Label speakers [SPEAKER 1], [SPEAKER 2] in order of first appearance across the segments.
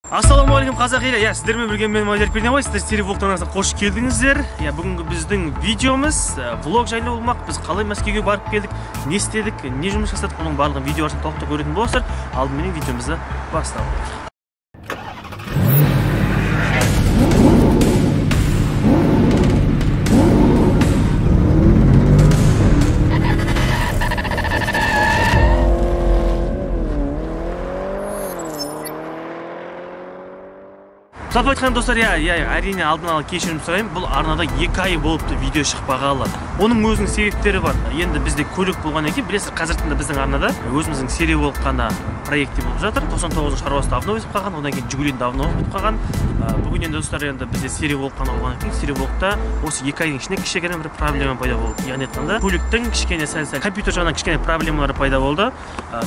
[SPEAKER 1] Ассалаумағалейкум қазақ елі. Иә, сіздермен бірге мен Мадияр Пернебай. Сіздер Серый Волк арнасына қош келдіңіздер. Иә, бүгінгі біздің видеомыз влог жайлы болмақ. Біз қалай Мәскеуге барып келдік, не істедік, не жұмыс жасадық, оның барлығын видео арқылы толықтай көретін боласыздар. Алдымен видеомызды бастайық. Жалпы айтқан достар, иә, әрине алдын ала кешірім сұраймын. Бұл арнада 2 ай болыпты видео шықпағалы. Оның өзінің себептері бар. Енді бізде көлік болғаннан кейін, білесіздер, қазіргі таңда біздің арнада өзіміздің Серый Волк қана проекті болып жатыр. 99-ның шаруасы давно өтіп қалған, одан кейін Жигулин давно өтіп қалған. Бүгін енді достар, енді бізде Серый Волк қана болғаннан кейін, Серый Волкта осы 2 айдың ішінде кішігірім бір проблема пайда болды. Яғни айтқанда, көліктің кішкене сәл-сәл компьютер жағынан кішкене проблемалары пайда болды.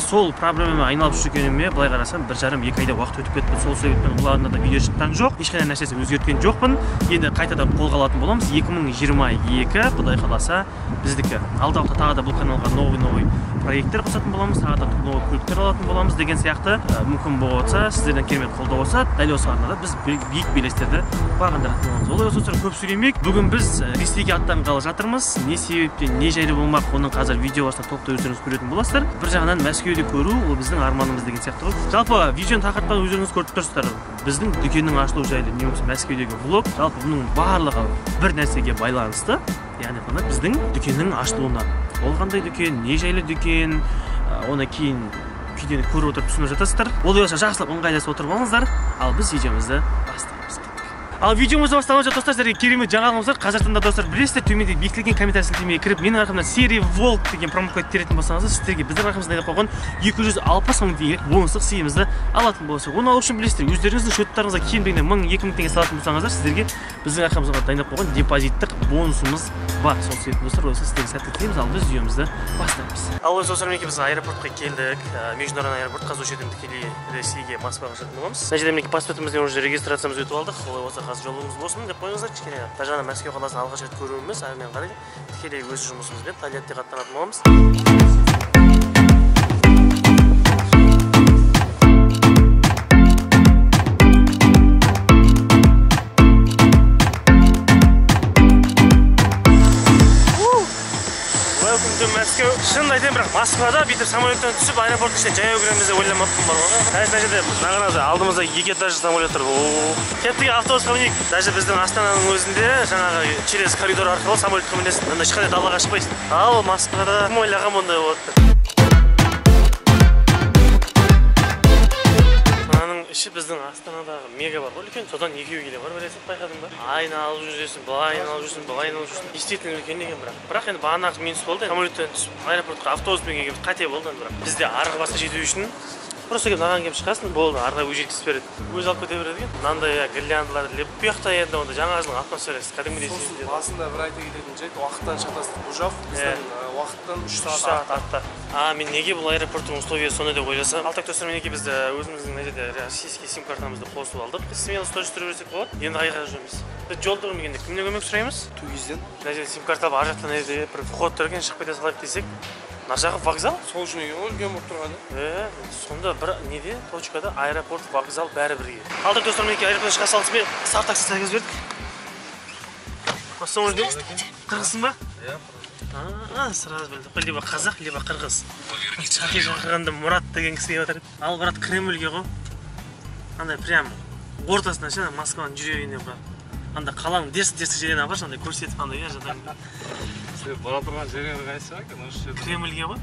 [SPEAKER 1] Сол проблемамен айналып жүргеніме былай қарасам, 1,5-2 айда уақыт өтіп кетті. Сол себептен бұл арнада видео шыққан жоқ, ешқандай нәрсесі өзгерткен жоқпын. Енді қайтадан қолға алатын боламыз. 2022, Құдай қаласа, біздікі. Алдағы уақытта тағы да бұл каналға новый проекттер қосатын боламыз, тағы да новый көліктер алатын боламыз деген сияқты. Мүмкін болса, сіздерден керемет қолдау болса, дәл осы арнада біз биік белестерді бағындыратын боламыз. Олай болса, көп сөйлемейік. Бүгін біз Ресейге аттанғалы жатырмыз. Не себептен, не жайлы болмақ, оның қазір видео басында толықтай өздеріңіз көретін боласыздар. Бір жағынан Мәскеуді көру, ол біздің арманымыз деген сияқты ғой. Жалпы видеоның тақырыбын өздеріңіз көріп тұрсыздар. Біздің дүкеннің ашылуы жайлы, не болмаса Мәскеудегі влог, жалпы бұның барлығы бір нәрсеге байланысты, яғни қандай біздің дүкеннің ашылуына. Ол қандай дүкен, не жайлы дүкен, оны кейін видеоны көріп отырып түсініп жатасыздар. Олай болса, жақсылап ыңғайласып отырып алыңыздар. Ал біз видеомызды бастаймыз. Ал видеомызды бастамай жатып, достар, сіздерге керемет жаңалығымыз бар. Қазіргі таңда, достар, білесіздер, төменде бекітілген комментарий сілтемеге кіріп, менің арқамнан Серый Волк деген промокод теретін болсаңыздар, сіздерге біздің арқамыздан дайындап қойған 260 мың теңгелік бонустық сыйымызды алатын боласыздар. Оны алу үшін білесіздер, өздеріңіздің счеттарыңызға кем дегенде 1000-2000 теңге салатын болсаңыздар, сіздерге біздің арқамызға дайындап қойған депозиттік бонусымыз бар. Сол себепті, достар, осы сіздерге сәттілік тілейміз. Ал біз видеомызды бастаймыз. Ал достар, мінекей біз аэропортқа келдік. Международный аэропорт, қазір осы жерден тікелей Ресейге, Москваға ұшатын боламыз. Мына жерде мінекей паспортымызбен уже регистрациямызды өтіп алдық. Олай болса, қазір жолымыз болсын деп қойыңыздар. Кішкене жаңа Мәскеу қаласын алғаш рет көруіміз, әрмен қарай тікелей өз жұмысымызбен Тольяттиға аттанатын боламыз. Мәскеу. Шынын айтайын, бірақ Москвада бүйтіп самолеттен түсіп аэропорттың ішіне жаяу кіреміз деп ойламаппын бар ғой. Даже мына жерде мына алдымызда 2 этажды самолет тұр. Кеттік автобусқа мінейік. Даже біздің Астананың өзінде жаңағы через коридор арқылы самолетке мінесің. Анда ешқандай далаға шықпайсың. Ал Москвада кім ойлаған ондай болады деп. Мынаның іші біздің Астанадағы мега бар ғой үлкен. Содан екеуі келе бар, білесің, байқадың ба? Айналып жүресің, былай айналып жүрсің, былай айналып жүрсің. Действительно үлкен екен бірақ. Бірақ енді бағанағы минус болды. Самолеттен түсіп аэропортқа автобуспен келгенбіз, қате болды енді бірақ. Бізде арғы басқа жету үшін просто келіп мынаған келіп шығасың, болды, арғы өзі жеткізіп береді. Өзі алып кете береді екен. Мынандай гирляндалар іліп, бұл жақта енді онда жаңа жылдың атмосферасы кәдімгідей сезіледі.
[SPEAKER 2] Басында бір айта кететін жайт, уақыттан шатастық бұл жақ. Біздің уақыттан 3 сағат
[SPEAKER 1] артта. Мен неге бұл аэропорттың условиясы сондай деп ойласам. Ал так, достар, мінекей біз өзіміздің мына жерде российский сим картамызды қосып алдық. Смело сторис жүре берсек болады. Енді қайда жүреміз? Біз жолды көрмегенде кімнен көмек сұраймыз?
[SPEAKER 2] 2GIS-ден.
[SPEAKER 1] Мына жерде сим карта ар жақта мына жерде бір вход тұр екен, шығып кете салайық десек, мына жағы вокзал.
[SPEAKER 2] Сол үшін екен ғой үлкен болып тұрғаны.
[SPEAKER 1] Сонда бір неде точкада аэропорт, вокзал бәрі бірге. Ал так, достар, мінекей аэропорттан шыға салысымен сар такси заказ бердік. Ассалаумағалейкум. Қырғызсың ба?
[SPEAKER 2] Иә.
[SPEAKER 1] Сразу білдік қой, либо қазақ, либо қырғыз. Шақи шақырғанда Мұрат деген кісі келіп жатыр. Ал брат, Кремльге ғой. Андай прям ортасына ше, Москваның жүрегіне брат. Анда қаланың дерсі жеріне апаршы, андай көрсетіп андай жатыр.
[SPEAKER 2] Сен бара тұрған жеріңіз қайсы екен? Осы жерде.
[SPEAKER 1] Кремльге ғой.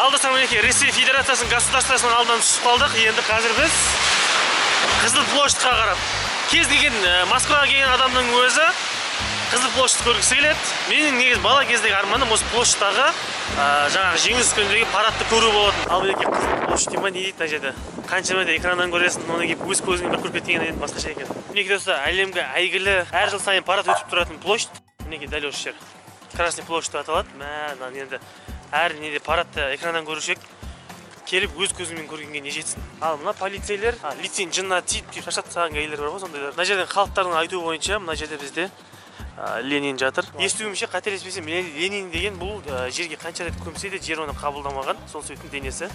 [SPEAKER 1] Ал достар, мінекей Ресей Федерациясының государствосының алдынан түсіп қалдық. Енді қазір біз Қызыл площадьқа қарап. Кез келген Москваға келген адамның өзі Қызыл площадьты көргісі келеді. Менің негізі бала кездегі арманым осы площадьтағы жаңағы жеңіс күніндегі парадты көру болатын. Ал мінекей Қызыл площадь ма не дейді мына жерде. Қаншама да экраннан көресің, оны келіп өз көзіңмен бір көріп кеткеннен енді басқаша екен. Мінекей достар, әлемге әйгілі әр жыл сайын парад өтіп тұратын площадь. Мінекей дәл осы жер. Красный площадь деп аталады. Мә, мына енді әр неде парадты экраннан көруші келіп өз көзіңмен көргенге не жетсін. Ал мына полицейлер, лицейдің жынына тиіп тиіп шашады тастаған гайлер бар ғой сондайлар. Мына жерден халықтардың айтуы бойынша мына жерде бізде Ленин жатыр. Естуімше, қателеспесем, Ленин деген бұл жерге қанша рет көмсе де жер оны қабылдамаған. Сол себептен денесі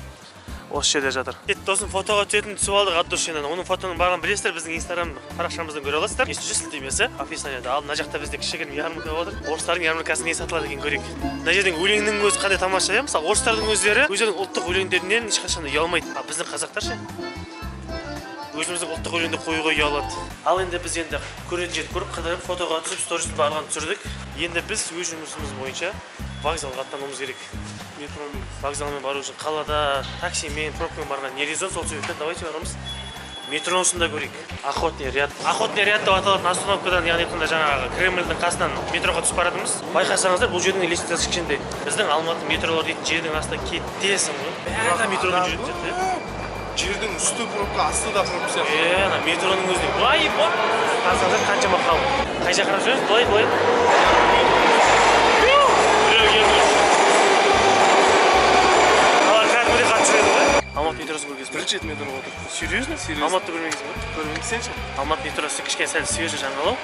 [SPEAKER 1] осы жерде жатыр. Кет, досым, фотоға түсетін түсіп алдық от души. Оның фотоның барлығын білесіздер, біздің инстаграм парақшамыздан көре аласыздар. Естуші сілтемесі описанияда. Ал мына жақта бізде кішігірім ярмарка болып отыр. Орыстардың ярмаркасы не сатылады екен көрейік. Мына жердің өлеңнің өзі қандай тамаша, иә? Мысалы, орыстардың өздері өздерінің ұлттық өлеңдерінен ешқашан ұялмайды. Ал біздің қазақтар ше? Өзіміздің ұлттық өлеңді қоюға ұялады. Ал енді біз енді көретін жерді көріп, қыдырып, фотоға түсіп, стористің барлығын түсірдік. Енді біз өз жұмысымыз бойынша вокзалға аттануымыз керек.
[SPEAKER 2] Метромен.
[SPEAKER 1] Вокзалмен бару үшін қалада таксимен, пробкамен барған не резон, сол себептен давайте барамыз. Метронысын да көрейік. Охотный ряд. Охотный ряд деп аталатын остановкадан, яғни айтқанда жаңағы Кремльдің қасынан метроға түсіп баратырмыз. Байқасаңыздар, бұл жердің лестницасы кішкентай. Біздің Алматы метролар дейтін жердің астына кетесің ғой. Бәрі метромен жүретін сияқты.
[SPEAKER 2] Жердің үсті пробка, асты да пробка сияқты.
[SPEAKER 1] Ана метроның өзіне. Вай, вай. Қарасаңыздар, қаншама халық. Қай жаққа қарап жүрміз? Былай, былай. Біреу келді. Алар кәдімгідей қатты жүреді ғой. Алматы метросын көргенсің бе?
[SPEAKER 2] Бірінші рет метроға отырдым.
[SPEAKER 1] Серьезно?
[SPEAKER 2] Серьезно.
[SPEAKER 1] Алматыды көрмегенсің бе?
[SPEAKER 2] Көрмеген. Сен ше?
[SPEAKER 1] Алматы метросы кішкене сәл свежий, жаңалау.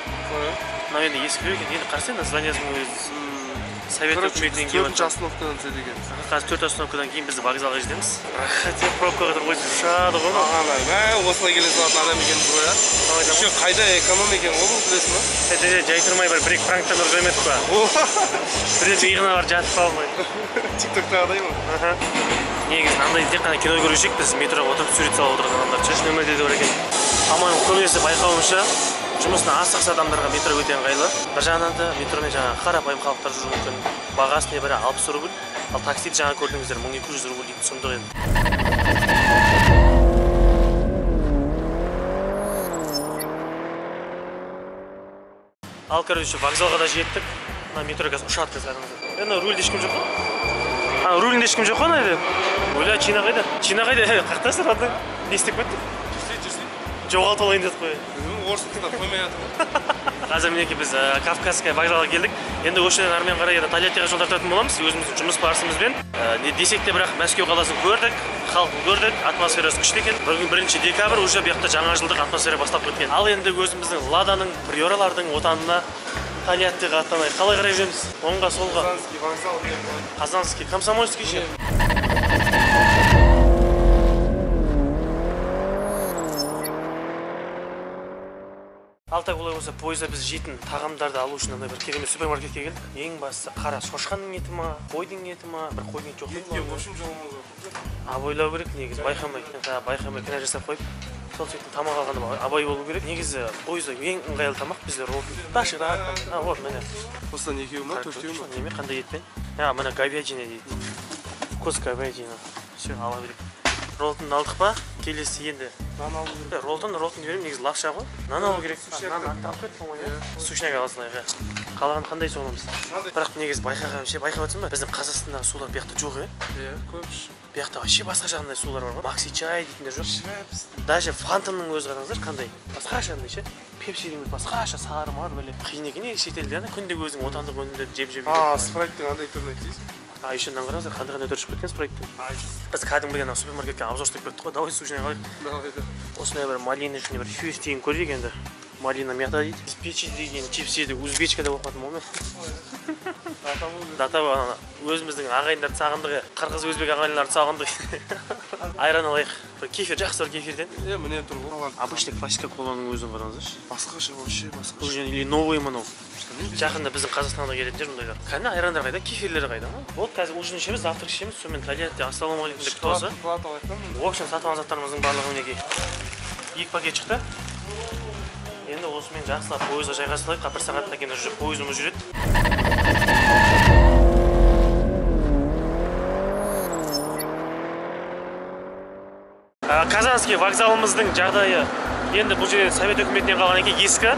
[SPEAKER 1] Мынау енді ескілеу екен. Енді қарасаң, мына зданиясының өзі Совет үкіметінен келіп
[SPEAKER 2] Төртінші остановкадан түседі екенбіз.
[SPEAKER 1] Қазір 4 остановкадан кейін біз вокзалға жетеміз. Рахат, пробкаға тұрып қойып ұшады ғой.
[SPEAKER 2] Ағалар, мә, осылай келе салатын адам екенбіз ғой, а? Еще қайда эконом екен ғой бұл, білесің ба?
[SPEAKER 1] Жай тұрмай бір екі франктан ұрып жібермедік па? Бір рет иығына барып жатып қалмай.
[SPEAKER 2] Тиктоктағыдай ма?
[SPEAKER 1] Негізі мынандай тек қана кино көруші едік, біз метроға отырып сурет салып отырған адамдар. Шын өмірде де бар екен. По-моему, көбінесе байқауымша, жұмысына асығыс адамдарға метро өте ыңғайлы. Бір жағынан да метромен жаңағы қарапайым халықтар жүруі мүмкін. Бағасы небәрі 60 рубль. Ал таксиді жаңа көрдіңіздер, 1200 рубль дейтін сұмдық енді. Ал, короче, вокзалға да жеттік. Мына метро қазір ұшады қазір қараңыздар. Енді рульде ешкім жоқ қой? А, рулінде ешкім жоқ қой ана жерде? Ойла, Чина қайда? Чина қайда? Қақтасың, аты? Не істеп кеттік?
[SPEAKER 2] Жүрсе, жүрсе.
[SPEAKER 1] Жоғалтып алайын дедік қой.
[SPEAKER 2] Орыс тыңдап қоймай жатыр ғой.
[SPEAKER 1] Қазір мінекей біз Кавказская вокзалға келдік. Енді осы жерден әрмен қарай енді Тольяттиға жол тартатын боламыз өзіміздің жұмыс барысымызбен. Десек те бірақ Мәскеу қаласын көрдік, халқын көрдік, атмосферасы күшті екен. Бүгін 1 декабрь, уже бұл жақта жаңа жылдық атмосфера басталып кеткен. Ал енді өзіміздің Ладаның, Приоралардың отанына Тольяттиға аттанайық. Қалай қарай жүреміз? Оңға, солға.
[SPEAKER 2] Казанский вокзал деген қалай?
[SPEAKER 1] Казанский, Комсомольский ше. Ал так олай болса, пойызда біз жейтін тағамдарды алу үшін андай бір керемет супермаркетке келдік. Ең бастысы қара шошқаның еті ма, қойдың еті ма, бір қойдың еті жоқ.
[SPEAKER 2] Етке в общем жолымыз жоқ.
[SPEAKER 1] Абайлау керек негізі, байқамай, байқамай кінә жасап қойып, сол себептен тамақ алғанда абай болу керек. Негізі пойызда ең ыңғайлы тамақ бізде роллтон. Доширак, а вот міне.
[SPEAKER 2] Осыдан екеуі ма, төртеуі ма?
[SPEAKER 1] Неме, қандай етпен? А, міне говядина дейді. Вкус говядина. Все, ала берейік. Роллтонды алдық па? Келесі енді.
[SPEAKER 2] Нан алу керек.
[SPEAKER 1] Роллтон беремін, негізі лапша ғой. Нан алу керек. Нан алып кеттік қой, иә. Сушняк ала салайық, иә. Қалаған қандай су аламыз? Бірақ негізі байқағаным ше, байқап отырсың ба? Біздің Қазақстандағы сулар бұл жақта жоқ, иә?
[SPEAKER 2] Иә, көп.
[SPEAKER 1] Бұл жақта вообще басқа жағындай сулар бар ғой. Макси чай дейтіндер жоқ. Даже Фантаның өзі қараңыздар қандай. Басқаша андай ше. Пепсидің өзі басқаша сары мар бөлек. Қиын екен негізі шетелде, ана күнде өзің отандық өнімдерді жеп-жеп.
[SPEAKER 2] А, Спрайттың андай түрін айтсайшы.
[SPEAKER 1] А, еще мынаны қараңыздар, қандай қандай түрі шығып кеткен Спрайттың. Біз кәдімгідей ана супермаркетке обзор істеп кеттік қой. Давай су жинай қалайық.
[SPEAKER 2] Давай, да.
[SPEAKER 1] Осындай бір малина ішінде бір фьюз деген көрейік енді. Малина мята дейді. Печи деген чипсы дейді, узбечка деп оқыватырмын ғой мен. Дата ана өзіміздің ағайындарды сағындық, қырғыз өзбек ағайындарды сағындық. Айран алайық. Бір кефир, жақсы бір кефирден.
[SPEAKER 2] Е, міне тұр ғой.
[SPEAKER 1] Обычный классика коланың өзін қараңыздаршы.
[SPEAKER 2] Басқаша, вообще басқаша.
[SPEAKER 1] Бұл және или новый мынау. Жақында біздің Қазақстанда келетін жер мұндайлар. Кәне айрандар қайда, кефирлер қайда? Вот қазір ужин ішеміз, завтрак ішеміз, сонымен Тольятти ассалаумағалейкум деп күтіп алса.
[SPEAKER 2] Шоколад алайық та мында.
[SPEAKER 1] В общем, сатып алған заттарымыздың барлығы мінекей. 2 пакет шықты. Енді осымен жақсылап пойызға жайғасып алайық. Бір сағаттан кейін уже пойызымыз жүреді. Казанский вокзалымыздың жағдайы енді бұл жерде Совет үкіметінен қалған екен, ескі.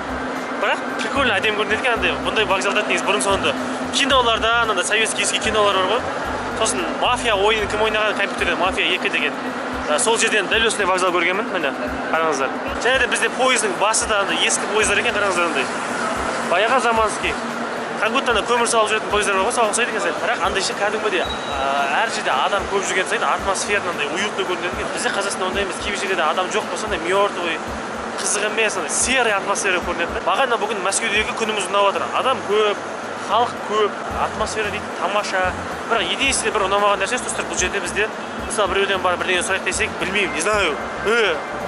[SPEAKER 1] Бірақ прикольно, әдемі көрінеді екен андай. Бұндай вокзалдар негізі бұрын соңды киноларда, андай советский ескі кинолар бар ғой. Сосын мафия ойынын кім ойнаған компьютерде, Мафия 2 деген. Сол жерден дәл осындай вокзал көргенмін, міне, қараңыздар. Және де бізде пойыздың басы да андай ескі пойыздар екен, қараңыздар андай. Баяғы заманский. Как будто ана көмір салып жүретін пойыздар бар ғой, соған ұқсайды екен сәл. Бірақ андай ше кәдімгідей әр жерде адам көп жүрген сайын атмосфера андай уютный көрінеді екен. Бізде Қазақстанда ондай емес, кейбір жерлерде адам жоқ болса андай мертвый, Қызық емес, андай серый атмосфера көрінеді. Маған да бүгін Мәскеудегі күніміз ұнап жатыр. Адам көп, халық көп, атмосфера дейтін тамаша. Бірақ единственный бір ұнамаған нәрсе, достар, бұл жерде бізде мысалы біреуден барып бірдеңе сұрайық десек, білмеймін, не знаю.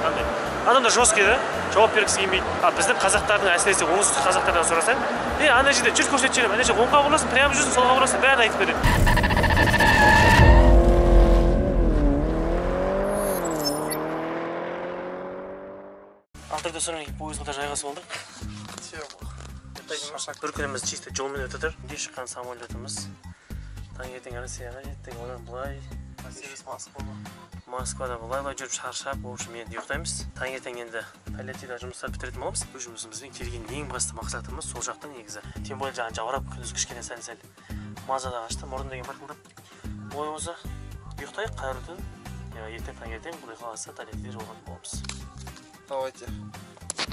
[SPEAKER 1] Андай. Адамдар жесткий да, жауап бергісі келмейді. А біздің қазақтардың, әсіресе оңтүстік қазақтардан сұрасаң, ана жерде жүр көрсетіп жіберемін, ана жерде оңға бұрыласың, прямо жүрсің, солға бұрыласың, бәрін айтып береді. Алтын достар, мінекей пойызға да жайғасып алдық. Бір күніміз чисто жолмен өтіп жатыр. Түнде шыққан самолетіміз таңертең Россияға жеттік, одан былай Москвада былай жүріп шаршап, в общем, енді ұйықтаймыз. Таңертең енді Тольяттида жұмыстар бітіретін боламыз. Өз жұмысымызбен келген ең басты мақсатымыз сол жақта негізі. Тем более жаңа жаурап күндіз кішкене сәл-сәл маза да қашты, мұрын деген барқылдап. Ой болса ұйықтайық, қайырлы түн. Ертең таңертең Құдай қаласа Тольяттиде жолығатын боламыз.
[SPEAKER 2] Давайте.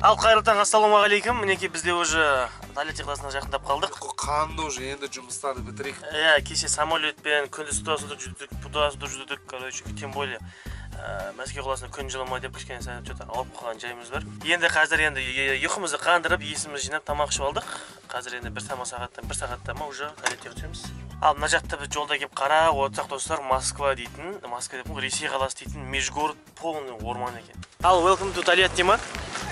[SPEAKER 1] Ал қайырлы таң, ассалаумағалейкум. Мінекей бізде уже Тольятти қаласына жақындап қалдық.
[SPEAKER 2] Қанды уже енді жұмыстарды бітірейік.
[SPEAKER 1] Иә, кеше самолетпен күндіз туда-сюда жүрдік, туда-сюда жүрдік, короче, тем более Мәскеу қаласына күн жылымай деп кішкене сәл что-то ауырып қалған жайымыз бар. Енді қазір енді ұйқымызды қандырып, есімізді жинап тамақ ішіп алдық. Қазір енді бір сағатта ма уже Тольяттиға түсеміз. Ал мына жақта біз жолда келіп қарап отырсақ, достар, Москва дейтін, Москва деп, Ресей қаласы дейтін межгород полный орман екен. Ал welcome to Тольятти ма?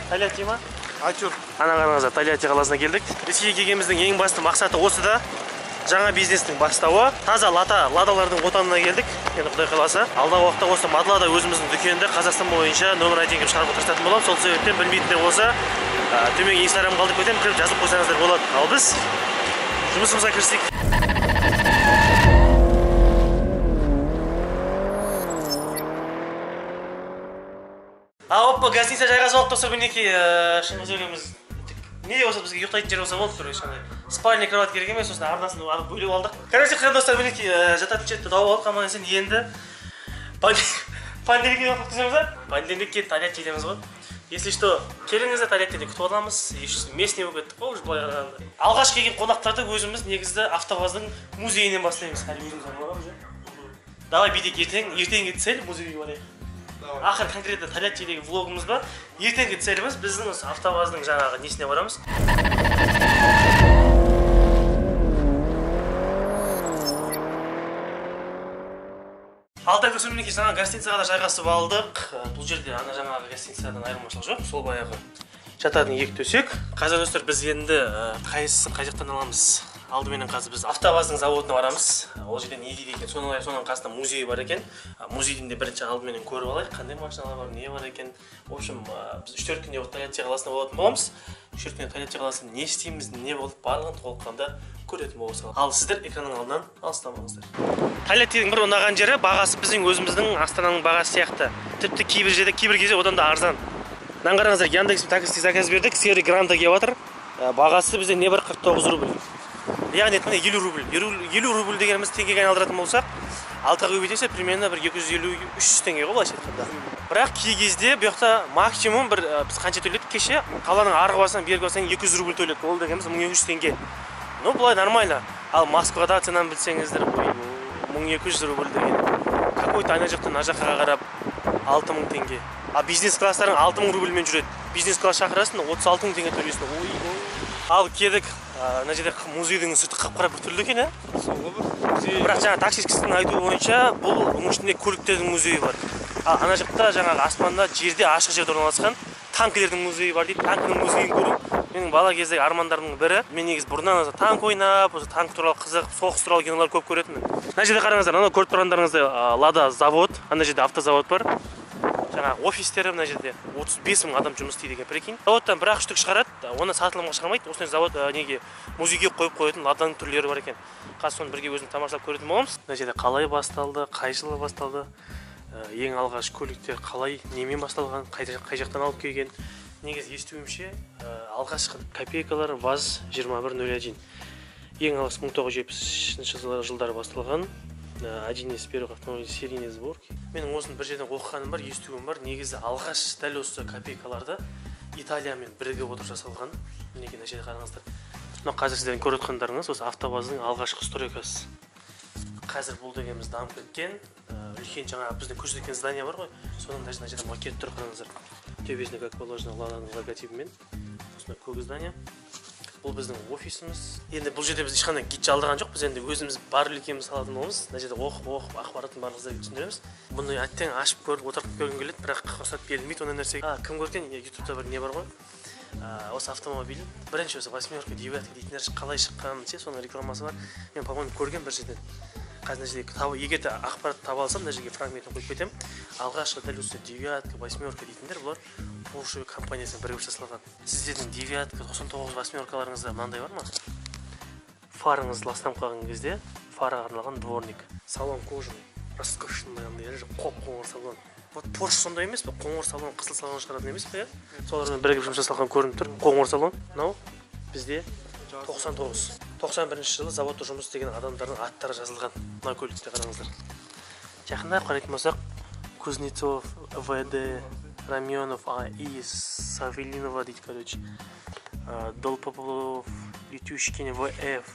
[SPEAKER 1] Тольятти ма?
[SPEAKER 2] Айтыр.
[SPEAKER 1] Ана қараңыздар, Тольятти қаласына келдік. Ресейге келгеніміздің ең басты мақсаты осы да. Жаңа бизнестің бастауы. Таза ладалардың отанына келдік. Енді Құдай қаласа, алдағы уақытта осы Мадлада өзіміздің дүкенді Қазақстан бойынша номер 1 қылып шығаруға тырысатын боламыз. Сол себептен білмейтіндер болса, төменгі Инстаграм қалдырып кетемін, кіріп жазып қойсаңыздар болады. Ал біз жұмысымызға кірісейік. Опа, гостиница жайғасып алдық, достар, мінекей, Шыңғыс екеуміз. Не де болса бізге ұйықтайтын жер болса болды, короче, андай спальный кровать керек емес, сосын арнасын бөліп алдық. Короче, қыран достар, мінекей, жататын жерді тауып алдық, аман есен. Енді понедельникке уақыт өткіземіз ба? Понедельникке Тольятти жетеміз ғой. Если что, келіңіздер, Тольяттиде күтіп аламыз. Местный болып кеттік қой, уже былай қарағанда. Алғаш келген қонақтарды өзіміз негізі АвтоВАЗдың музейінен бастаймыз. Әлі өзіміз аралағанбыз, иә? Давай бүйтейік, ертеңгі цель музейге барайық. Ақыр конкретно Тольяттидегі влогымыз бар. Ертеңгі целіміз біздің осы АвтоВАЗдың жаңағы несіне барамыз. Алтай достар, мінекей жаңа гостиницаға да жайғасып алдық. Бұл жерде ана жаңағы гостиницадан айырмашылық жоқ. Сол баяғы жататын екі төсек. Қазір достар біз енді қайсысын қай жақтан аламыз? Алдыменен қазір біз АвтоВАЗдың заводына барамыз. Ол жерде не дейді екен? Соның қасында музей бар екен. Музейден де бірінші алдыменен көріп алайық, қандай машиналар бар, не бар екен. В общем, біз 3-4 күнде Тольятти қаласында болатын боламыз. 3-4 күнде Тольятти қаласында не істейміз, не болып, барлығын толыққанды көретін боламыз. Ал сіздер экранның алдынан алыстамаңыздар. Тольяттидің бір ұнаған жері бағасы біздің өзіміздің Астананың бағасы сияқты. Тіпті кейбір жерде, кейбір кезде одан да арзан. Мынаны қараңыздар, Яндекс такси заказ бердік, серый Гранта келіп жатыр. Бағасы бізде небір 49 рубль. Яғни айтқанда 50 рубль. 50 рубль дегеніміз теңгеге айналдыратын болсақ, алтыға көбейтсе примерно бір 250-300 теңге ғой былайша айтқанда. Бірақ кей кезде бұл жақта максимум бір біз қанша төледік кеше? Қаланың арғы басынан бергі басынан 200 рубль төледік. Ол дегеніміз 1200 теңге. Ну, былай нормально. Ал Москвада ценаны білсеңіздер, 1200 рубль деген. Какой-то ана жақтан ана жаққа қарап 6000 теңге. А бизнес класстарың 6000 рубльмен жүреді. Бизнес класс шақырасың, 36000 теңге төлейсің. Ой, ой. Ал келдік. Мына жерде музейдің сырты қап-қара бір түрлі екен, ә? Бірақ жаңа таксист кісінің айтуы бойынша бұл оның ішінде көліктердің музейі бар. Ал ана жақта жаңағы аспанда, жерде, ашық жерде орналасқан танкілердің музейі бар дейді. Танкінің музейін көру менің бала кездегі армандарымның бірі. Мен негізі бұрыннан осы танк ойнап, осы танк туралы қызық, соғыс туралы кинолар көп көретінмін. Мына жерде қараңыздар, анау көріп тұрғандарыңыздай Лада завод, ана жерде автозавод бар. Жаңағы офистері мына жерде 35 мың адам жұмыс істейді екен, прикинь. Заводтан бір ақ штук шығарады, оны сатылымға шығармайды. Осындай завод неге музейге қойып қоятын Ладаның түрлері бар екен. Қазір соны бірге өзім тамашалап көретін боламыз. Мына жерде қалай басталды, қай жылы басталды, ең алғаш көліктер қалай, немен басталған, қай жақтан алып келген. Негізі естуімше, алғашқы копейкалар ВАЗ 2101. Ең алғаш 1970 жылдары басталған. Один из первых автомобилей серийной сборки. Менің осыны бір жерден оқығаным бар, естуім бар. Негізі алғаш дәл осы копейкаларды Италиямен бірігіп отырып жасалған. Мінекей мына жерде қараңыздар. Мынау қазір сіздердің көріп отырғандарыңыз осы АвтоВАЗдың алғашқы стройкасы. Қазір бұл дегеніміз дамып кеткен, үлкен жаңағы біздің көрсеткен здание бар ғой, соның даже мына жерде макет тұр, қараңыздар. Төбесінде, как положено, Ладаның логотипімен. Осындай көк здание. Бұл біздің офисіміз. Енді бұл жерде біз ешқандай гид жалдаған жоқпыз, енді өзіміз бар өлкеміз салатын боламыз. Мына жерде оқып, оқып, ақпараттың барлығын сіздерге түсіндіреміз. Бұны әттең ашып көріп, отырып көргім келеді, бірақ рұқсат берілмейді ондай нәрсеге. Кім көрген, ютубта бір не бар ғой? Осы автомобиль бірінші осы восьмерка, девятка дейтіндер қалай шыққан ше, соның рекламасы бар. Мен, по-моему, көрген бір жерден. Қазір мына жерде егер де ақпарат таба алсам, мына жерге фрагментін қойып кетемін. Алғашқы дәл осы девятка, восьмерка дейтіндер бұлар Porsche компаниясымен бірігіп жасалған. Сіздердің девятка, 99, восьмеркаларыңызда мынандай бар ма? Фарыңыз ластанып қалған кезде фараға арналған дворник. Салон кожаный, роскошный, андай қоп-қоңыр салон. Вот Porsche сондай емес пе? Қоңыр салон, қызыл салон шығаратын емес пе, иә? Солармен бірігіп жұмыс жасалған көрініп тұр. Қоңыр салон. Мынау бізде 99. 91 жылы заводта жұмыс істеген адамдардың аттары жазылған. Мына көлікте қараңыздар. Жақындап қарайтын болсақ, Кузнецов, ВД, Раменов, АИ, Савелинова дейді, короче. Долпополов, Летюшкин, ВФ,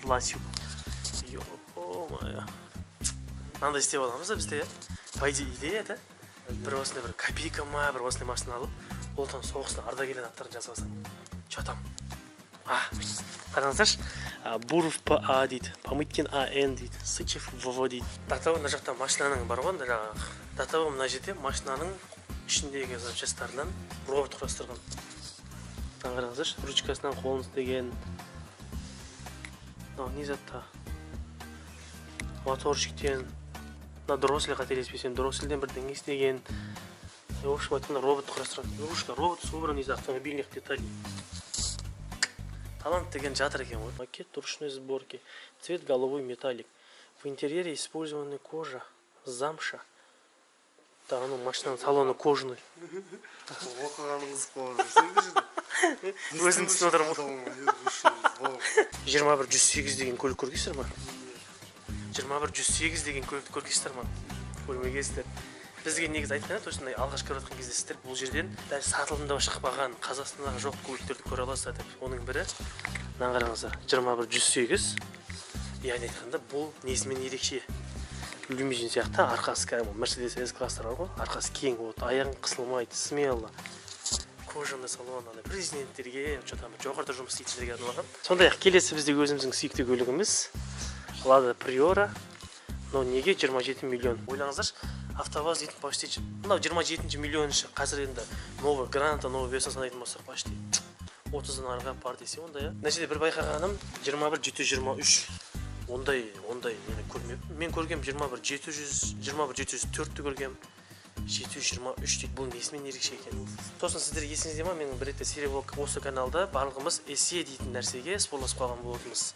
[SPEAKER 1] Власюк. Ё-моё. Мынандай істеп аламыз да бізде, иә? По идее, идея, да? Бір осындай бір копейка ма, бір осындай машина алып, Отан соғысының ардагерлерінің аттарын жазып алсаң. Че там? Қараңыздаршы, Буров ПА дейді, Помыткин АН дейді, Сычев ВВ дейді. До мына жақта машинаның бар ғой, жаңағы. До мына жерде машинаның ішіндегі запчастарынан робот құрастырған. Мына қараңыздаршы, ручкасынан қолын істеген. Мынау не затта? Моторчиктен, мына дроссель, қателеспесем, дроссельден бірдеңе істеген. В общем айтқанда, робот құрастырған. Игрушка, робот собран из автомобильных деталей. Талант деген жатыр екен ғой. Макет ручной сборки. Цвет голубой металлик. В интерьере использованы кожа, замша. Так, ну машинаның салоны кожаный.
[SPEAKER 2] Оқығаның қызық болып жүр.
[SPEAKER 1] Өзім түсініп отырмын ғой. 2108 деген көлік көргенсіздер ма? 2108 деген көлікті көргенсіздер ма? Көрмегенсіздер. Бізге негізі айтқан еді, осындай алғаш кіріп жатқан кезде сіздер бұл жерден дәл сатылымда шықпаған, Қазақстандағы жоқ көліктерді көре аласыздар деп. Оның бірі, мынаны қараңыздар, 2108. Яғни айтқанда, бұл несімен ерекше? Лимузин сияқты, арқасы кәдімгі Мерседес С класстар бар ғой, арқасы кең болады, аяғың қысылмайды, смело. Кожаный салон, андай президенттерге, что там, жоғарыда жұмыс істейтіндерге арналған. Сондай ақ келесі бізде өзіміздің сүйікті көлігіміз Лада Приора. Но неге 27 миллион? Ойлаңыздаршы, АвтоВАЗ дейтін почти мынау 27 миллионыншы, қазір енді новый Гранта, новый версия санайтын болсақ, почти 30-дан арға бар десе онда, иә. Мына жерде бір байқағаным 21 723. Ондай нені көрмеппін. Мен көргем 21 700, 21 704-ті көргем. 723 дейді. Бұл несімен ерекше екен? Сосын сіздер есіңізде ма, менің бір ретте серия осы каналда барлығымыз эсе дейтін нәрсеге спорласып қалған болатынбыз.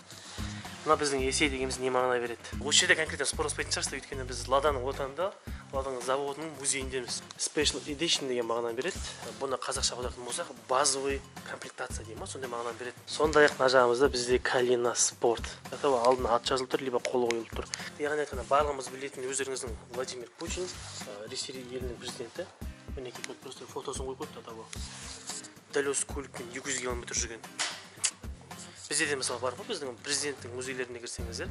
[SPEAKER 1] Мына біздің эсе дегеніміз не мағына береді? Осы жерде конкретно спорласпайтын шығарсыздар, өйткені біз Ладаның отанында, Ладаның заводының музейіндеміз. Special Edition деген мағынаны береді. Бұны қазақша аударатын болсақ, базовый комплектация дейді ма, сондай мағынаны береді. Сондай ақ мына жағымызда бізде Калина Спорт. Атау алдына ат жазылып тұр, либо қол қойылып тұр. Яғни айтқанда, барлығымыз білетін өздеріңіздің Владимир Путин, Ресей елінің президенті. Мінекей, вот просто фотосын қойып қойыпты атауы. Дәл осы көлікпен 200 километр жүрген. Бізде де мысалы бар ғой, біздің президенттің музейлеріне кірсеңіздер,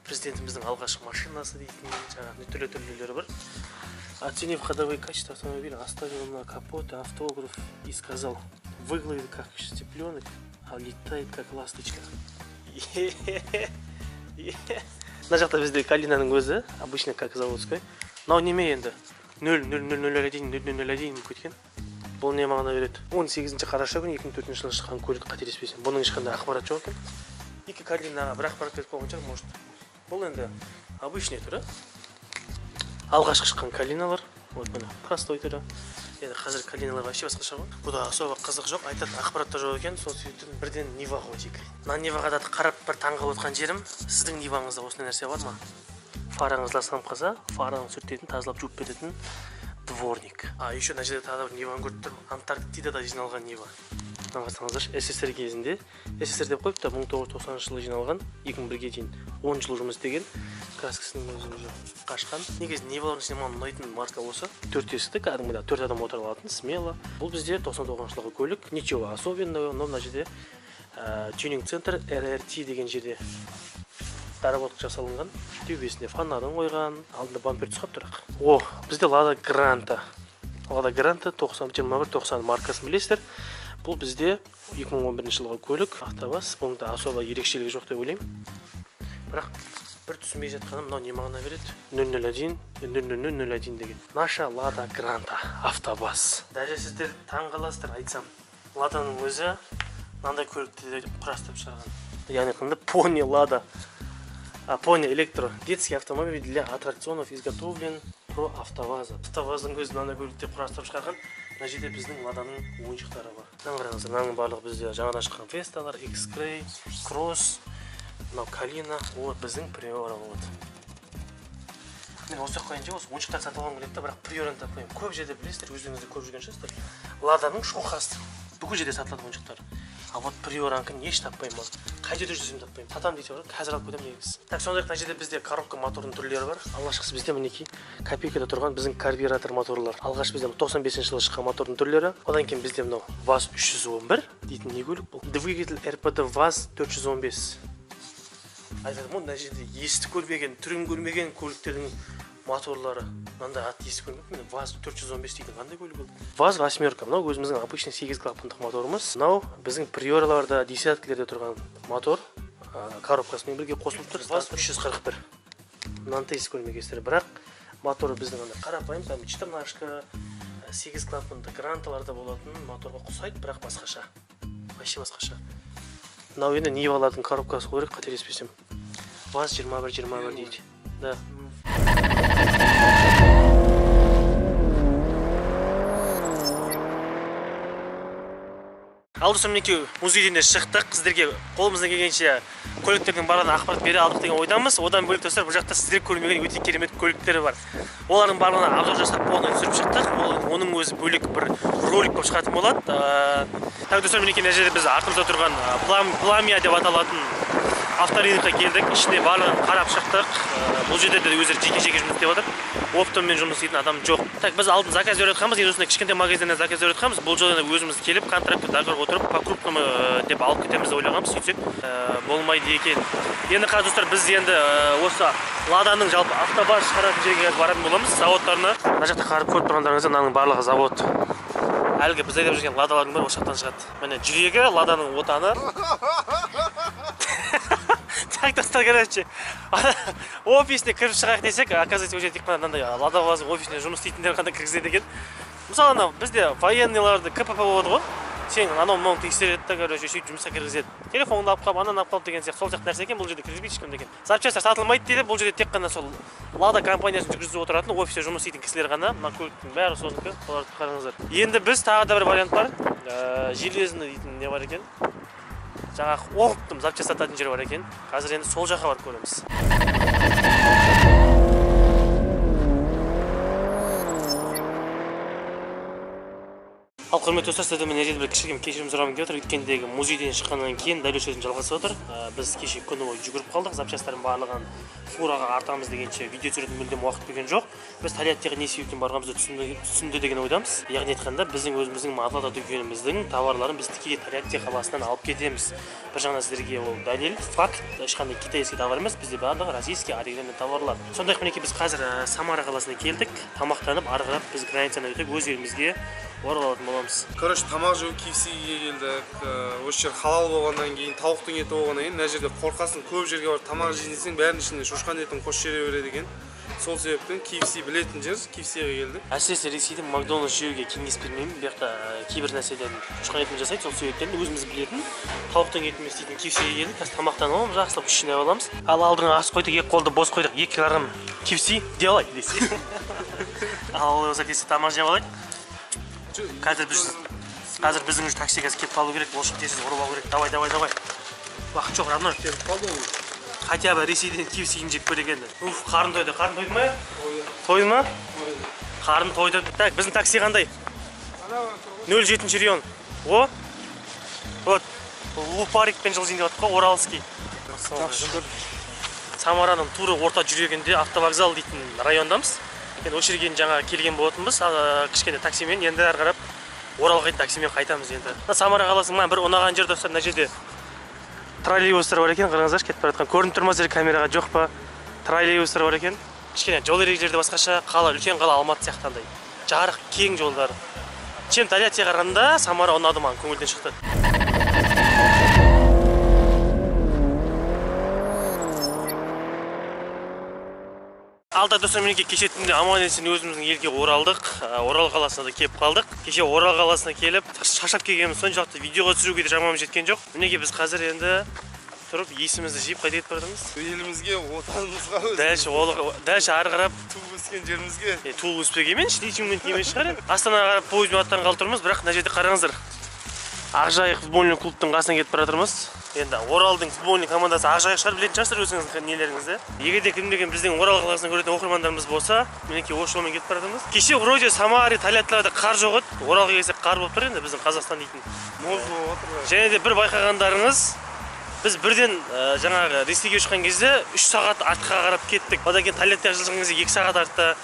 [SPEAKER 1] президентіміздің алғашқы машинасы дейтін жаңағы түрлі түрлілері бар. Оценив ходовые качества автомобиля, оставил на капоте автограф и сказал: выглядит как цыпленок, а летает как ласточка. Мына жақта бізде Калинаның өзі, обычно как заводской. Мынау неме енді? 0,0001, 0,001 болып кеткен. Бұл не мағына береді? 18 қараша күні 2004 жылы шыққан көлік, қателеспесем. Бұның ешқандай ақпарат жоқ екен. Екі Калинаға бір ақпарат беріп қойған шығар, может. Бұл енді обычный түрі. Алғашқы шыққан Калиналар. Вот міне, простой түрі. Енді қазір Калиналар вообще басқаша ғой. Бұда особо қызық жоқ, айтатын ақпарат та жоқ екен. Сол себептен бірден Ниваға өтейік. Мына Ниваға да қарап бір таңғалып отқан жерім, сіздің Ниваңызда осындай нәрсе бар ма? Фараңыз ластанып қалса, фараны сүртетін, тазалап жуып беретін дворник. А еще мына жерде тағы да бір Ниваны көріп тұрмын. Антарктидада жиналған Нива. Мына қарасаңыздаршы, СССР кезінде, СССР деп қойыпты, 1990 жылы жиналған, 2001-ге дейін 10 жыл жұмыс істеген. Краскасының өзі уже қашқан. Негізі Нивалардың ішінде маған ұнайтын марка осы. Төрт есікті, кәдімгідей төрт адам отыра алатын, смело. Бұл бізде 99 жылғы көлік, ничего особенного, но мына жерде тюнинг центр RRT деген жерде доработка жасалынған. Төбесіне фонарын қойған, алдында бампер түсіп қалыпты бірақ. О, бізде Лада Гранта. Лада Гранта 902190 маркасын білесіздер. Бұл бізде 2011 жылғы көлік, АвтоВАЗ. Бұның да особо ерекшелігі жоқ деп ойлаймын. Бірақ бір түсінбей жатқаным, мынау не мағына береді? 001, 00001 деген. Наша Лада Гранта АвтоВАЗ. Даже сіздер таң қаласыздар айтсам. Ладаның өзі мынандай көлікті құрастырып шығарған. Яғни қандай Пони Лада. Пони Электро. Детский автомобиль для аттракционов изготовлен про АвтоВАЗа. АвтоВАЗдың өзі мынандай көлікті құрастырып шығарған. Мына жерде біздің Ладаның ойыншықтары бар. Мынаны қараңыздар, мынаның барлығы бізде жаңадан шыққан Весталар, X-Ray, Cross, мынау Калина, вот біздің Приора болады. Мен осы жаққа дейін осы ойыншықтар сатып алғым келеді, бірақ Приораны таппаймын. Көп жерде білесіздер, өздеріңіз де көріп жүрген шығарсыздар. Ладаның шоқасы. Бүкіл жерде сатылады ойыншықтар. А вот Приораныкін еш таппаймын. Қай жерде жүрсем таппаймын. Сатамын десе бар, қазір алып кетемін негізі. Так, сондай-ақ мына жерде бізде коробка моторының түрлері бар. Алғашқысы бізде мінекей копейкада тұрған біздің карбюратор моторлар. Алғаш бізде 95 жылы шыққан мотордың түрлері. Одан кейін бізде мынау ВАЗ 311 дейтін не көлік бұл? Двигатель РПД ВАЗ 415. Айтады, мына жерде естіп көрмеген, түрін көрмеген көліктердің моторлары. Мынандай ат естіп көрмеппін. ВАЗ 415 дейтін қандай көлік ол? ВАЗ восьмерка. Мынау өзіміздің обычный 8 клапандық моторымыз. Мынау біздің Приораларда, десяткілерде тұрған мотор. Коробкасымен бірге қосылып тұр. ВАЗ 341. Мынаны да естіп көрмегенсіздер. Бірақ моторы біздің андай қарапайым, там четырнашка, 8 клапанды Гранталарда болатын моторға ұқсайды, бірақ басқаша. Вообще басқаша. Мынау енді Нивалардың коробкасы болу керек, қателеспесем. ВАЗ 2121 дейді. Да. Ал достар, мінекей музейден де шықтық. Сіздерге қолымыздан келгенше көліктердің барлығына ақпарат бере алдық деген ойдамыз. Одан бөлек достар, бұл жақта сіздер көрмеген өте керемет көліктер бар. Олардың барлығына обзор жасап, полный түсіріп шықтық. Оның өзі бөлек бір ролик болып шығатын болады. Так, достар, мінекей мына жерде біз артымызда тұрған Пламя деп аталатын авторынокқа келдік. Ішіне барлығын қарап шықтық. Бұл жерде де өздері жеке-жеке жұмыс істеп жатыр. Оптоммен жұмыс істейтін адам жоқ. Так, біз алдын заказ беріп жатқанбыз, енді осындай кішкентай магазиннен заказ беріп жатқанбыз. Бұл жерде өзіміз келіп контрактты договорға отырып, по крупному деп алып кетеміз деп ойлағанбыз. Сөйтсек, болмайды екен. Енді қазір достар, біз енді осы Ладаның жалпы АвтоВАЗ шығаратын жерге баратын боламыз, заводтарына. Мына жақта қарап көріп тұрғандарыңыздай, мынаның барлығы завод. Әлгі біз айдап жүрген Ладалардың бәрі осы жақтан шығады. Міне жүрегі Ладаның отаны. Так, достар, короче, офисіне кіріп шығайық десек, оказывается, ол жерде тек қана мынандай Лада-ВАЗдың офисіне жұмыс істейтіндер ғана кіргізеді екен. Мысалы, анау бізде военныйларды КПП болады ғой, сен анау мынауын тексереді да, короче, сөйтіп жұмысқа кіргізеді. Телефоныңды алып қалып, ананы алып қалып деген сияқты, сол сияқты нәрсе екен, бұл жерде кіргізбейді ешкімді екен. Запчастьтар сатылмайды дейді, бұл жерде тек қана сол Лада компаниясын жүргізіп отыратын офисте жұмыс істейтін кісілер ғана. Мына көліктің бәрі соныкі, соларды қараңыздар. Енді біз тағы да бір вариант бар. Железный дейтін не бар екен? Жаңағы оптом запчасть сататын жер бар екен. Қазір енді сол жаққа барып көреміз. Ал құрметті достар, сіздерден мен бір кішігірім кешірім сұрағым келіп отыр. Өткендегі музейден шыққаннан кейін дәл осы жерден жалғасып отыр. Біз кеше күні бойы жүгіріп қалдық. Запчастьтардың барлығын фураға артамыз дегенше видео түсіретін мүлдем уақыт берген жоқ. Біз Тольяттиға не себептен барғанымызды түсінді деген ойдамыз. Яғни айтқанда, біздің өзіміздің Лада дүкеніміздің товарларын біз тікелей Тольятти қаласынан алып кетеміз. Бір жағынан сіздерге ол дәлел, факт, ешқандай китайский товар емес, бізде барлығы российский оригинальный товарлар. Сондай-ақ мінекей біз қазір Самара қаласына келдік. Тамақтанып, ары қарап біз границаны өтіп өз елімізге оралатын боламыз.
[SPEAKER 2] Короче, тамақ жеу KFC-ге келдік. Осы жер халал болғаннан кейін, тауықтың еті болғаннан кейін, мына жерде қорқасың, көп жерге барып тамақ жейін десең, бәрінің ішінде шошқаның етін қосып жібере береді екен. Сол себептен KFC білетін жер, KFC-ге келдік.
[SPEAKER 1] Әсіресе Ресейде Макдональдс жеуге кеңес бермеймін. Бұл жақта кейбір нәрселерін шошқаның етін жасайды, сол себептен өзіміз білетін тауықтың етін істейтін KFC-ге келдік. Қазір тамақтанып аламыз, жақсылап үш жинап аламыз. Ал алдыңа ас қойдық, екі қолды бос қойдық, 2 килограмм KFC делай десе. Ал олай болса тез тамақ жеп алайық. Қазір біздің уже такси қазір кетіп қалу керек, ол үшін тез ұрып алу керек. Давай, давай, давай. Уақыт жоқ, родной. Хотя бы Ресейден KFC-ін жеп көрейік енді. Уф, қарын тойды. Қарын тойды ма? Тойды ма? Қарын тойды. Так, біздің такси қандай? 07 район. О? Вот. Лупарикпен жылжиын деп жатыр ғой, Уральский. Самараның тура орта жүрегінде автовокзал дейтін райондамыз. Енді осы жерге жаңа келген болатынбыз, кішкене таксимен, енді әрі қарап Оралға дейін таксимен қайтамыз енді. Мына Самара қаласының маған бір ұнаған жері достар, мына жерде троллейбустар бар екен, қараңыздаршы, кетіп бара жатқан. Көрініп тұр ма сіздерге камераға, жоқ па? Троллейбустар бар екен. Кішкене жол ережелері де басқаша, қала, үлкен қала Алматы сияқты андай. Жарық, кең жолдары. Чем Тольяттиға қарағанда Самара ұнады маған, көңілден шықты. Алда достар, мінекей кеше түнде аман есен өзіміздің елге оралдық. Орал қаласына да келіп қалдық. Кеше Орал қаласына келіп, шаршап келгеніміз соншалықты видеоға түсіруге де шамамыз жеткен жоқ. Мінекей біз қазір енді тұрып есімізді жиып қайда кетіп бара жатырмыз?
[SPEAKER 2] Елімізге, отанымызға.
[SPEAKER 1] Дәл ары қарап
[SPEAKER 2] туып өскен жерімізге.
[SPEAKER 1] Туып өспеген емес, Шымкент емес шығар енді. Астанаға қарап пойызбен аттанғалы тұрмыз, бірақ мына жерде қараңыздар. Ақжайық футбольный клубтың қасына кетіп бара жатырмыз. Енді Оралдың футбольный командасы Ақжайық шығар, білетін шығарсыздар өзіңіздің нелеріңізді. Егер де кім-де-кім біздің Орал қаласынан көретін оқырмандарымыз болса, мінекей осы жолмен кетіп бара жатырмыз. Кеше вроде Самара, Тольяттиларда қар жоқ еді. Оралға келсек қар болып тұр енді біздің Қазақстан дейтін.
[SPEAKER 2] Мұз болып отыр.
[SPEAKER 1] Және де бір байқағандарыңыз, біз бірден жаңағы Ресейге ұшқан кезде 3 сағат артқа қарап кеттік. Одан кейін Тольяттиға жылжыған кезде 2 сағат артта.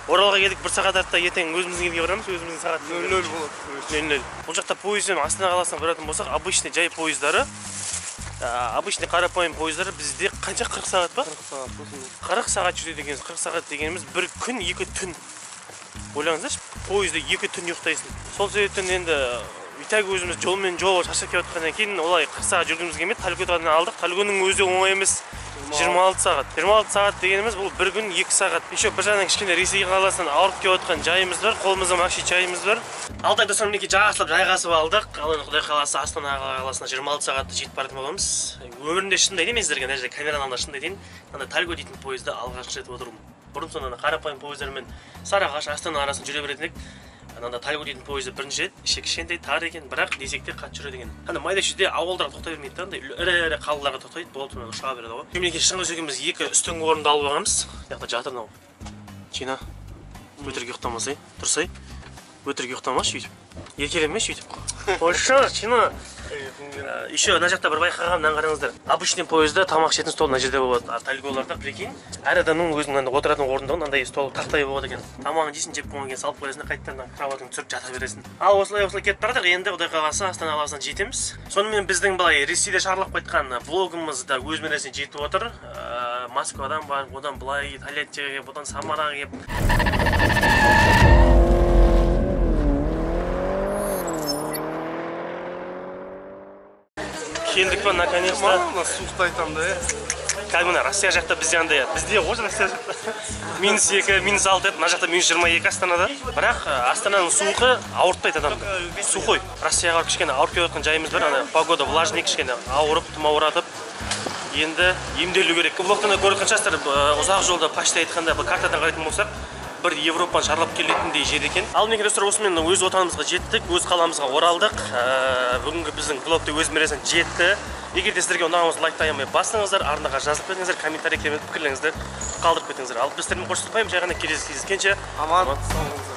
[SPEAKER 1] Оралға келдік 1 сағат артта, ертең өзіміздің елге барамыз, өзіміздің сағат
[SPEAKER 2] 00 болады.
[SPEAKER 1] 00. Бұл жақта пойызбен Астана қаласына баратын болсақ, обычный жай пойыздары, обычный қарапайым пойыздары бізде қанша, 40 сағат па?
[SPEAKER 2] 40 сағат.
[SPEAKER 1] 40 сағат жүреді екенбіз. 40 сағат дегеніміз бір күн, 2 түн. Ойлаңыздаршы, пойызда 2 түн ұйықтайсың. Сол себептен енді итак өзіміз жолмен жол шаршап келе жатқаннан кейін олай 40 сағат жүргіміз келмеді. Тальгодан алдық. Тальгоның өзі оңай емес. 26 сағат. 26 сағат дегеніміз бұл бір күн 2 сағат. Еще бір жағынан кішкене Ресей қаласынан ауырып келе жатқан жайымыз бар, қолымызда макси чайымыз бар. Алтай достар, мінекей жақсылап жайғасып алдық. Ал енді Құдай қаласа Астана қаласына 26 сағатта жетіп баратын боламыз. Өмірімде шынымды айтайын, мен сіздерге мына жерде камераның алдында шынымды айтайын, ана Тальго дейтін пойызда алғашқы рет отырмын. Бұрын соңды ана қарапайым пойыздармен Сарыағаш, Астана арасын жүре беретін едік. Ананда Тальго дейтін пойызда бірінші рет, іші кішкентай, тар екен, бірақ десек те қатты жүреді екен. Ана майда шүйде ауылдарға тоқтай бермейді да, андай ірі-ірі қалаларға тоқтайды, болды, сонымен ұша береді ғой. Мінекей Шыңғыс екеуміз екі үстіңгі орынды алып алғанбыз. Мына жақта жатыр мынау. Чина, өтірік ұйықтамасай, тұрсай. Өтірік ұйықтамашы өйтіп. Еркелемеші өйтіп. Қойшы, Чина. Еще мына жақта бір байқағаным, мынаны қараңыздар. Обычный пойызда тамақ ішетін стол мына жерде болады. А Тальголарда, прикинь, әр адамның өзінің мынандай отыратын орындығы мынандай стол тақтай болады екен. Тамағын жейсің, жеп болғаннан кейін салып қоясың да, қайтадан кроватыңды түсіріп жата бересің. Ал осылай осылай кетіп бара жатырық. Енді Құдай қаласа Астана қаласына жетеміз. Сонымен біздің былай Ресейде шарлап қайтқан влогымыз да өз мәресіне жетіп отыр. Москвадан барып, одан былай Тольяттиге келіп, одан Самараға келіп. Келдік па, наконец-то.
[SPEAKER 2] Мына суықты айтам да,
[SPEAKER 1] Кәдімгі мына Россия жақта бізде андай, бізде ғой Россия жақта. -2, -6 еді, мына жақта -22 Астанада. Бірақ Астананың суығы ауыртпайды адамды. Сухой. Россияға барып кішкене ауырып келіп жатқан жайымыз бар, ана погода влажный, кішкене ауырып, тұмауратып. Енді емделу керек. Влогтан да көріп жатқан шығарсыздар, ұзақ жолда почти айтқанда, бұл картадан қарайтын болсақ, бір Европаны шарлап келетіндей жер екен. Ал мінекей достар, осымен өз отанымызға жеттік, өз қаламызға оралдық. Бүгінгі біздің влог та өз мәресіне жетті. Егер де сіздерге ұнаған болса, лайкты аямай басыңыздар, арнаға жазылып кетіңіздер, комментарий пікірлеріңізді қалдырып кетіңіздер. Ал біз сіздермен қоштаспаймыз, жай ғана келесі кездескенше
[SPEAKER 2] аман сау болыңыздар.